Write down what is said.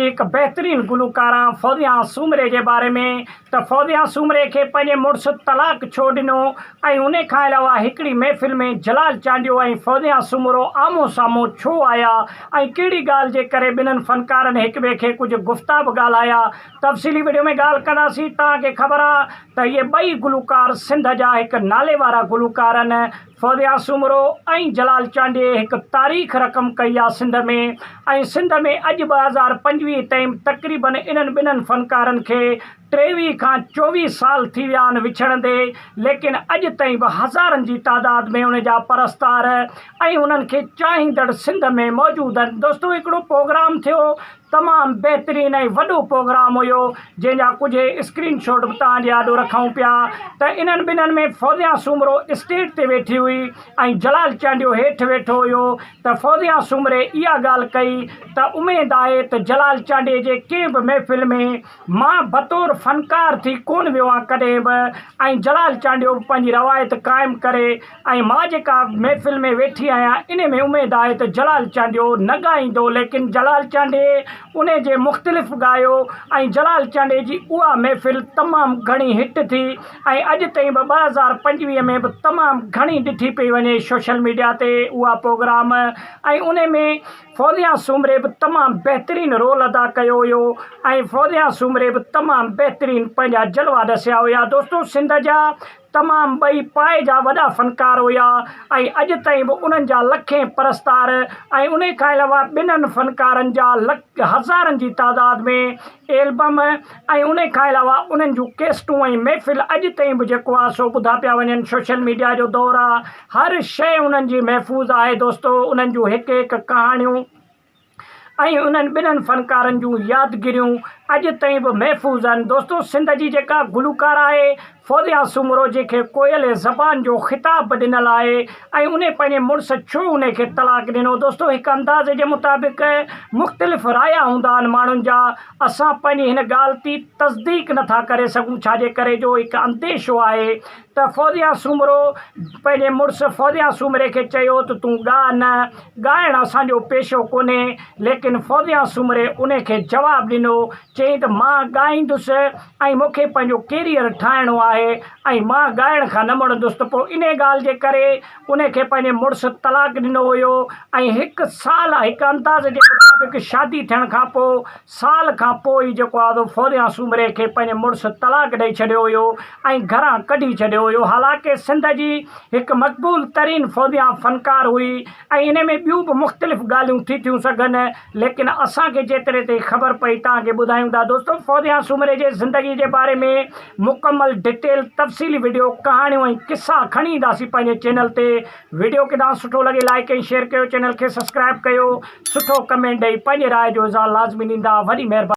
هڪ بهترين گلوڪارا فوزيا سومري جي باري ۾ ته فوزيا سومري کي پنهنجي مڙس طلاق ڇو ڏنو ۽ انهي کان علاوه هڪڙي محفل ۾ جلال چانڊيو ۽ فوزيا سومرو آمهون سامهون ڇو آيا ۽ ڪهڙي ڳالهه جي ڪري ٻنهن فنڪارن هڪ ٻئي کي ڪجهه گفتا به ڳالهايا تفصيلي وڊيو ۾ ڳالهه ڪنداسين توهان کي خبر آ ته اهي ٻئي گلوڪار سنڌ جا هڪ نالي وارا گلوڪار آهن فوزيا سومرو ۽ جلال چانڊيي هڪ تاريخ رقم ڪئي آ سنڌ ۾ ۽ سنڌ ۾ اڄ 2025 تائين تقريبن انهن ٻنهن فنڪارن کي 23 کان 24 سال ٿي ويا آهن وڇڙندي ليڪن اڄ تائين به هزارن جي تعداد ۾ ان جا پرستار ۽ انهن کي چاهيندڙ سنڌ ۾ موجود آهن دوستو هڪڙو پوگرام ٿيو تمام بهترين ۽ وڏو پوگرام هيو جنهن جا ڪجهه اسڪرين شاٽ به توهان جي آڏو رکون پيا ته انهن ٻنهن ۾ فوزيا سومرو اسٽيج تي ويٺي هئي ۽ جلال چانڊيو هيٺ ويٺو هيو ته فوزيا سومري اها ڳالهه ڪئي ته اميد آهي ته جلال چانڊيي جي ڪنهن به محفل ۾ مان بطور فنڪار ٿي ڪونه ويو آهيان ڪڏهن به ۽ جلال چانڊيو به پنهنجي روايت قائم ڪري ۽ مان جيڪا محفل ۾ ويٺي آهيان انهي ۾ اميد آهي ته جلال چانڊيو نه ڳائيندو ليڪن جلال چانڊيي انهي جي مختلف ڳايو ۽ جلال چانڊيي جي اها محفل تمام گهڻي هٽ ٿي ۽ اڄ تائين به 2025 ۾ به تمام گهڻي ڏٺي پئي وڃي سوشل ميڊيا تي اها پروگرام ۽ انهي ۾ فوزيا سومري به تمام بهترين رول ادا ڪيو هيو ۽ فوزيا سومري به تمام بهترين پنهنجا جلوا ڏسيا هيا دوستو سنڌ جا تمام ٻئي پائي جا وڏا فنڪار هيا ۽ اڄ تائين به انهن جا لکين پرستار ۽ انهي کان علاوه ٻنهن فنڪارن جا لک هزارن جي تعداد ۾ ايلبم ۽ انهي کان علاوه انهن جون ڪيسٽون ۽ محفل اڄ تائين به جيڪو آ سو ٻڌا پيا وڃن سوشل ميڊيا جو دور آ هر شيء انهن جي محفوظ آهي دوستو انهن جون هڪ هڪ ڪهاڻيون ۽ انهن ٻنهن فنڪارن جون يادگيريون اڄ تائين به محفوظ آهن دوستو سنڌ جي جيڪا گلوڪاره آهي فوزيا سومرو جنهن کي ڪوئل زبان جو خطاب به ڏنل آهي ۽ انهي پنهنجي مڙس ڇو انهي کي طلاق ڏنو دوستو هڪ اندازي جي مطابق مختلف رايا هوندا آهن ماڻهن جا اسان پنهنجي هن ڳالهه تي تصديق نٿا ڪري سگهون ڇاجي ڪري جو هڪ انديشو آهي ته فوزيا سومرو پنهنجي مڙس فوزيا سومري کي چيو ته تون ڳاء نه، ڳائڻ اسان جو پيشو ڪونهي، ليڪن فوزيا سومري انهي کي جواب ڏنو، چيائين ته مان ڳائيندس ۽ مون کي پنهنجو ڪيريئر ٺاهڻو آهي ۽ مان ڳائڻ کان نه مڙندس ته پوء انهي ڳالهه جي ڪري انهي کي پنهنجي مڙس طلاق ڏنو هيو ۽ هڪ سال هڪ انداز جي مطابق شادي ٿيڻ کان پوء سال کان پوء ئي جيڪو آهي سو فوزيا سومري کي پنهنجي مڙس طلاق ڏئي ڇڏيو هيو ۽ گهران ڪڍي ڇڏيو هيو حالانڪه سنڌ جي هڪ مقبول ترين فوزيا فنڪار هئي ۽ انهي ۾ ٻيون به مختلف ڳالهيون ٿي ٿيون سگهن ليڪن اسان کي جيتري تائين خبر پئي توهان کي ٻڌايون ٿا دوستو فوزيا سومري جي زندگي جي باري ۾ مڪمل ڊٽيل تفصيلي وڊيو ڪهاڻيون ۽ قصا کڻي اينداسين پنهنجي چينل تي وڊيو ڪيڏانهن سٺو لڳي لائيڪ ۽ شيئر ڪيو چينل کي سبسڪرائب ڪيو سٺو ڪمينٽ ڏئي پنهنجي راء جو اظهار لازمي ڏيندا وڏي مهرباني.